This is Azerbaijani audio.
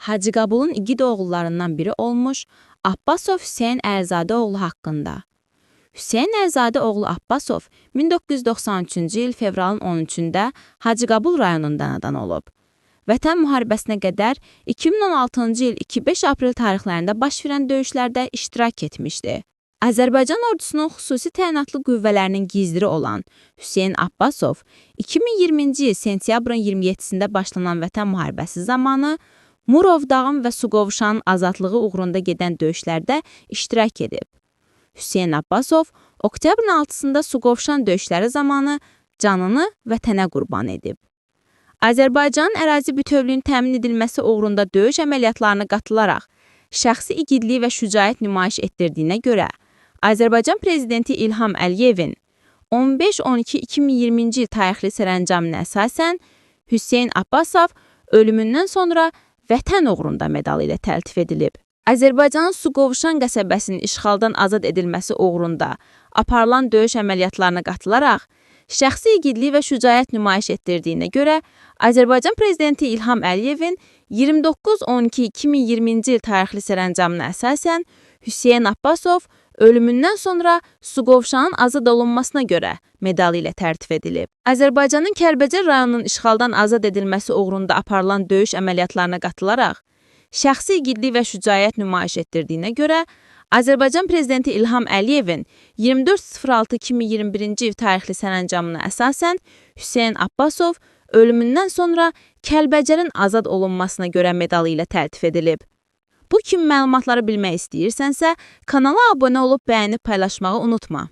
Hacıqabulun igid oğullarından biri olmuş Abbasov Hüseyn Əlizadə oğlu haqqında. Hüseyn Əlizadə oğlu Abbasov 1993-cü il fevralın 13-də Hacıqabul rayonunda anadan olub. Vətən müharibəsinə qədər 2016-cı il 2-5 aprel tarixlərində baş verən döyüşlərdə iştirak etmişdi. Azərbaycan ordusunun xüsusi təyinatlı qüvvələrinin gizri olan Hüseyn Abbasov 2020-ci il sentyabrın 27-sində başlanan Vətən müharibəsi zamanı Murov dağın və Suqovuşanın azadlığı uğrunda gedən döyüşlərdə iştirak edib. Hüseyn Abbasov oktyabrın 6-sında Suqovuşan döyüşləri zamanı canını vətənə qurban edib. Azərbaycanın ərazi bütövlüyünün təmin edilməsi uğrunda döyüş əməliyyatlarına qatılaraq şəxsi igidlik və şücaət nümayiş etdirdiyinə görə Azərbaycan prezidenti İlham Əliyevin 15-12-2020-ci il tarixli sərəncamına əsasən Hüseyn Abbasov ölümündən sonra Vətən uğrunda medalı ilə təltif edilib. Azərbaycanın Suqovuşan qəsəbəsinin işğaldan azad edilməsi uğrunda aparılan döyüş əməliyyatlarına qatılaraq şəxsi igidlik və şücaət nümayiş etdirdiyinə görə Azərbaycan prezidenti İlham Əliyevin 29-12-2020-ci il tarixli sərəncamına əsasən Hüseyn Abbasov ölümündən sonra Suqovuşanın azad olunmasına görə medalı ilə təltif edilib. Azərbaycanın Kəlbəcər rayonunun işğaldan azad edilməsi uğrunda aparılan döyüş əməliyyatlarına qatılaraq şəxsi igidlik və şücaət nümayiş etdirdiyinə görə Azərbaycan prezidenti İlham Əliyevin 24.06.2021-ci il tarixli sərəncamına əsasən Hüseyn Abbasov ölümündən sonra Kəlbəcərin azad olunmasına görə medalı ilə təltif edilib. Bu kimi məlumatları bilmək istəyirsənsə, kanala abunə olub bəyənib paylaşmağı unutma.